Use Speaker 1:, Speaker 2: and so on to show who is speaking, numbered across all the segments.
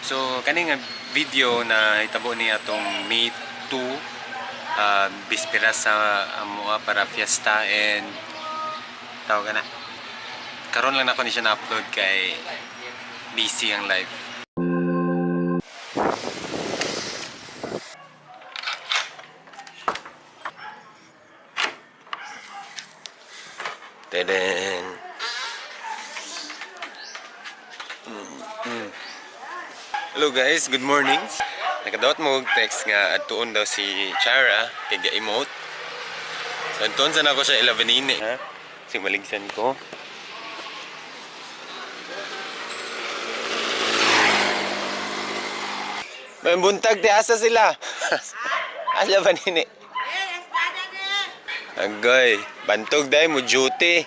Speaker 1: So kani nga video na hitabo ni atong May 2, bispera sa amoa para fiesta and tawag na. Karon lang nako ni siya na-upload kay busy ang life. Teden. Hello guys, good morning. Nakadawat mo og text nga adtuon daw si Chara kay ga-emote. So adtuon sana ako siya 11 ini. Ha? Si maligsan ko. May buntag ti asa sila. Asa ba nini? Agay, bantog dai mo duty.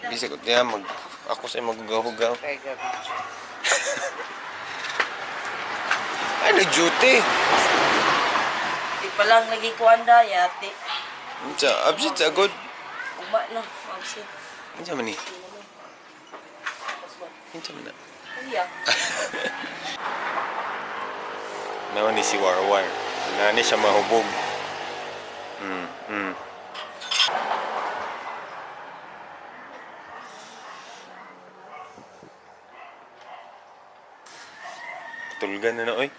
Speaker 1: Bisag ko niya mag ako sa maghugaw-hugaw. Ano duty?
Speaker 2: Di pa lang lagi kuanda yati.
Speaker 1: Unsa absent sa good.
Speaker 2: Uma na, absent.
Speaker 1: Unsa man ni? Unsa man na?
Speaker 2: Iya.
Speaker 1: Naon ni si Warwar. Nani siya mahubog. Tulgan na na, oy.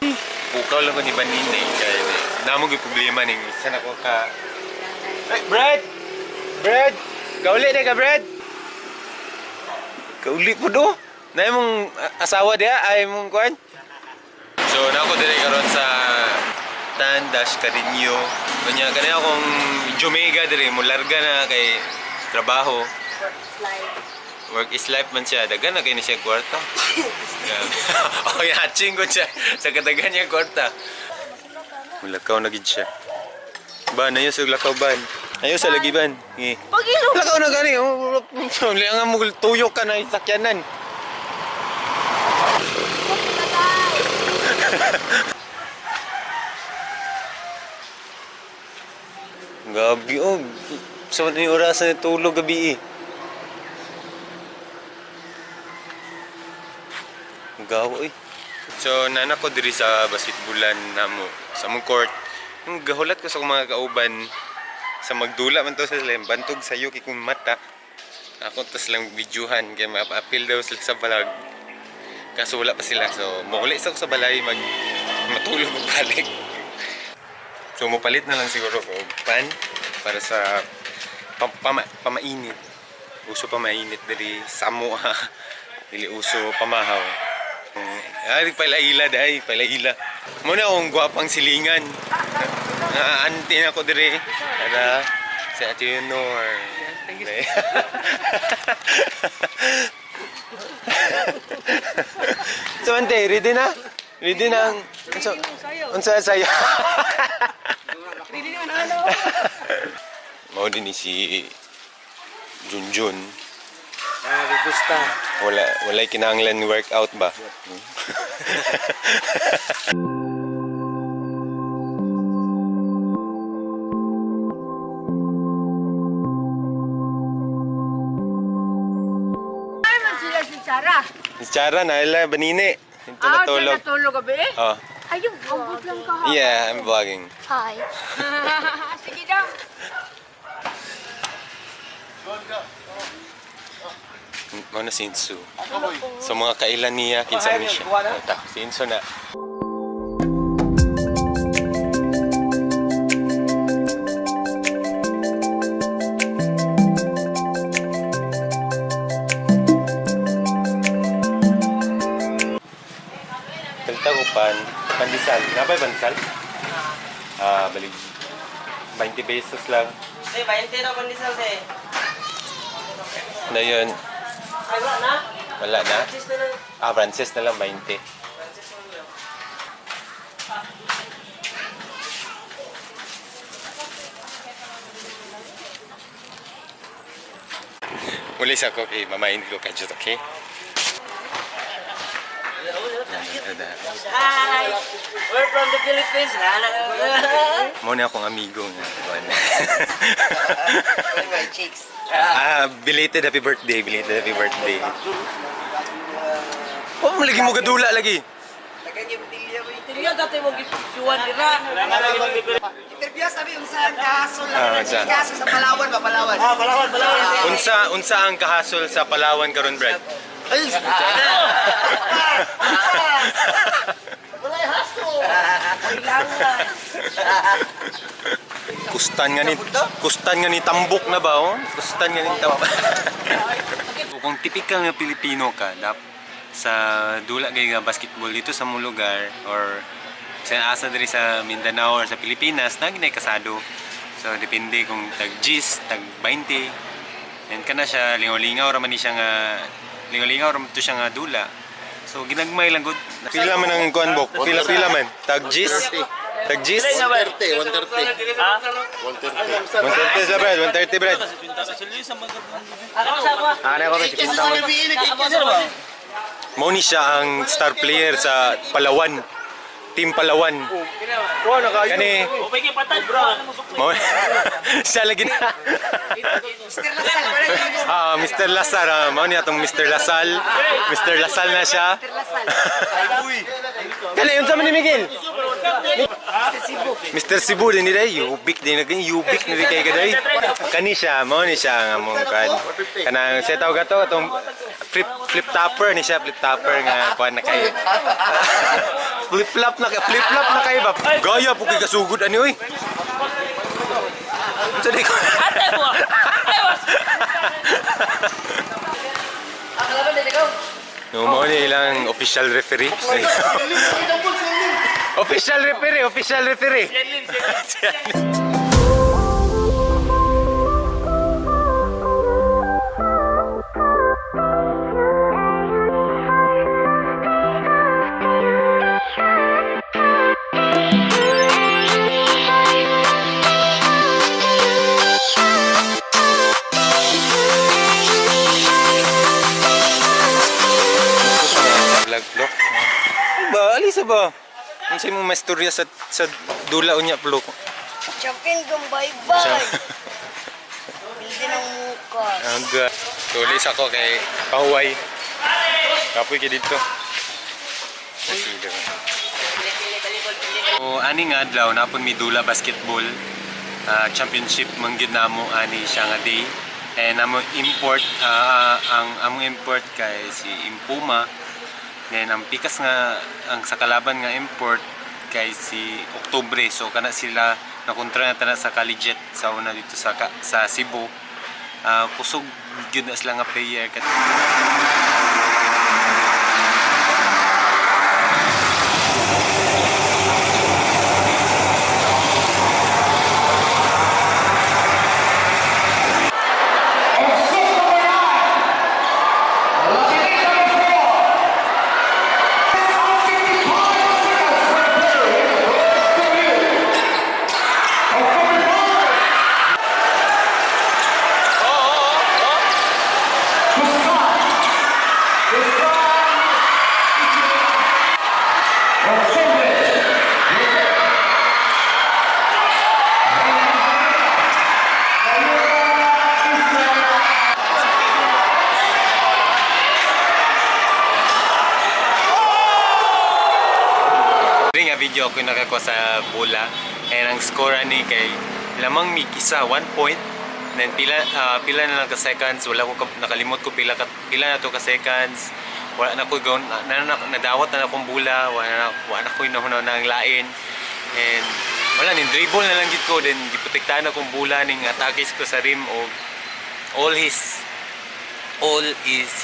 Speaker 1: Pukaw lang ko ni Banine. Kaya namo gyud problema ning isa na ko ka. Hey, Brad! Brad! Kauli na ka, Brad! Kauli po do. Na imong asawa diha ay imong kuan. So na ako diri karon sa Tan Dash Cariño. Kunya kani akong Jomega diri mo larga na kay trabaho. Work is life man siya. Dagan na kay ni siya kwarta. Oh, hatching ko siya sa kadagan niya kwarta. Mulakaw na gid siya. Ban, ayo sa lakaw ban. Ayo sa lagi ban. Ngi.
Speaker 2: Pagilo.
Speaker 1: Lakaw na gani. Nga mo tuyok ka na sakyanan. Gabi oh. Sa ni orasan ni tulog gabi eh. Gawa eh. So nana ko diri sa basketballan namo sa among court. Ang gahulat ko sa akong mga kauban sa magdula man to sa sila bantog sayo kay kung mata. Ako tas lang videohan kay ma-appeal daw sila sa vlog. Kaso wala pa sila. So mauli sa ako sa balay mag matulog og balik. So mopalit na lang siguro ko og pan para sa pamainit. Uso pamainit diri sa amo ha. Dili uso pamahaw. Ay, palaila dai, palaila. Muna akong gwapang silingan. Naanti na ako diri. Para sa Ate Leonor. So, ante, ready na? Ready na ang... Unsa sayo?
Speaker 2: Ready na ano?
Speaker 1: Mao din ni si Junjun.
Speaker 3: Ah, gusta.
Speaker 1: Wala, walay kinahanglan workout ba?
Speaker 2: Ay man sila si Chara.
Speaker 1: Si Chara na ila banini. Ito natulog.
Speaker 2: Natulog gabi eh.
Speaker 1: Oh.
Speaker 2: Ayun, ambot lang ka.
Speaker 1: Yeah, I'm vlogging.
Speaker 4: Hi.
Speaker 2: Sige daw.
Speaker 1: Mao na si Insu. So mga kailan niya, kinsa ni siya. Ta, si Insu na. Kalita ko pan, pandesal. Napay pandesal? Ah, balik 20 pesos lang.
Speaker 2: Te, 20 na pandesal te.
Speaker 1: Na yun,
Speaker 2: Ay, wala na.
Speaker 1: wala na.
Speaker 2: Francis na lang.
Speaker 1: Ah, Francis na lang, 20.
Speaker 2: Francis na lang.
Speaker 1: Muli sa ako kay mamain ko kadyo, okay?
Speaker 2: Hi! We're from the Philippines.
Speaker 1: Mo ni akong amigo nga.
Speaker 2: My cheeks.
Speaker 1: Ah, belated happy birthday, belated happy birthday. Oh, lagi mo gadula lagi.
Speaker 2: Tingnan dati mo gipictuan nila.
Speaker 4: Interview sabi yung saan kaso
Speaker 1: Ah,
Speaker 4: lang.
Speaker 1: saan?
Speaker 4: Kaso sa Palawan ba? Palawan. Ah, Palawan, Palawan.
Speaker 1: Unsa ang kahasol sa Palawan karon, Brad?
Speaker 4: Ay,
Speaker 2: Kailangan.
Speaker 1: Kustan nga ni tambok na ba oh? Kustan nga ni tambok. Kung tipikal nga Pilipino ka, dap sa dula kay nga basketball dito sa mong lugar or sa asa diri sa Mindanao or sa Pilipinas, nagi na kasado. So depende kung tag 10, tag 20. And kana siya lingaw-lingaw ra man ni siya nga lingaw-lingaw ra man to siya nga dula. So ginagmay lang gud. Pila man ang kuan bok? Pila-pila man? Tag 10? Tag 10?
Speaker 5: 130, 130. 130.
Speaker 1: 130 sila, Brad. 130, Brad.
Speaker 2: Ako sa ako.
Speaker 1: Mao ni siya ang star player sa Palawan. Team Palawan. Kani. Mao siya lagi na.
Speaker 4: Mr. Lasal, wala yung
Speaker 1: Ah, Mr. Lasar, ah, mao ni atong Mr. Lasal. Mr. Lasal na siya.
Speaker 4: Mr. Lasal.
Speaker 1: Kani unsa man ni Miguel?
Speaker 4: Mr. Cebu.
Speaker 1: Mr. Cebu din ni day, yubik din na yubik ni kay kaday. Kani siya, mao ni siya nga mong kan. Kanang siya tawag ato atong flip flip topper ni siya, flip topper nga kuan na kay. Flip flop na flip flop na kay ba? Gaya po kay kasugod ani oy. Unsa di ko?
Speaker 2: Ate mo. Ate mo. Ang laban din ikaw.
Speaker 1: No, mao ni ilang official referee. Official referee, official referee. Vlog vlog. Ano ba? Alisa ba? Unsa imong mastorya sa dula unya vlog?
Speaker 6: Champion kong bye-bye. Hindi ng mukas.
Speaker 1: Ang tulis ako kay Pahuway. Kapoy kay dito. So, ani nga adlaw napon mi dula basketball championship man gyud namo ani siya nga day. And amo import ang among import kay si Impuma. Then ang pikas nga ang sa kalaban nga import kay si Oktubre. So kana sila nakontra na tana sa collegiate sa una dito sa sa Cebu. Kusog gyud na sila nga player kat Diri nga video ako nakakuha sa bola and ang score ani kay lamang mig isa 1 point. Then pila pila na lang ka seconds, wala ko nakalimot ko pila ka, pila na to ka seconds. Wala na ko na, na, na, nadawat na akong bola, wala na ko inahunaw na ang lain. And wala ning dribble na lang gid ko, then giprotektahan akong bola ning atakis ko sa rim og all is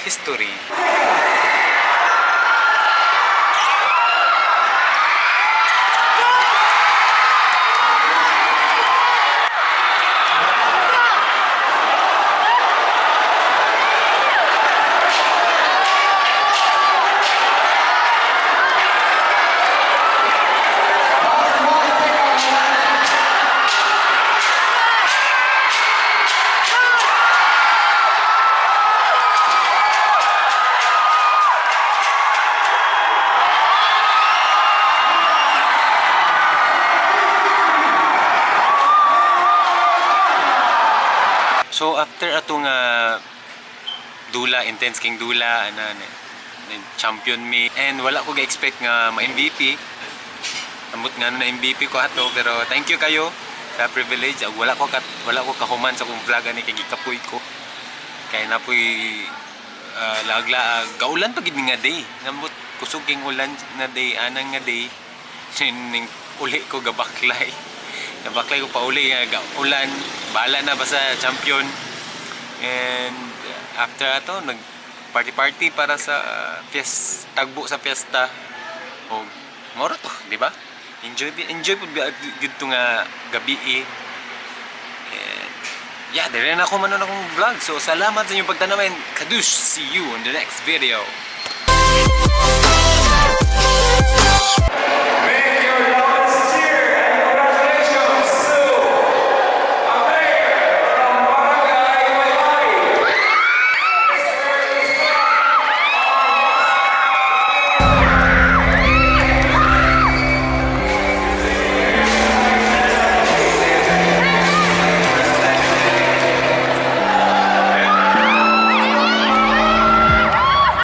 Speaker 1: history. So after ato nga dula, intense king dula, ana, champion me and wala ko ga-expect nga ma-MVP. Amot nga na MVP ko ato, pero thank you kayo sa privilege. Ug wala ko kahuman sa akong vlog ani kay gikapoy ko. Kay napoy laag-laag, gaulan pa gid ni nga day. Nambot kusog king ulan na day, anang nga day. Ning uli ko gabaklay. Gabaklay ko pauli nga gaulan, bahala na basta champion. And after ato nag party party para sa fiesta, tagbo sa fiesta. O moro to, di ba? Enjoy enjoy pud gyud to nga gabi eh. And yeah, dire na ako manon akong vlog. So salamat sa inyong pagtanaw and kadush, see you on the next video.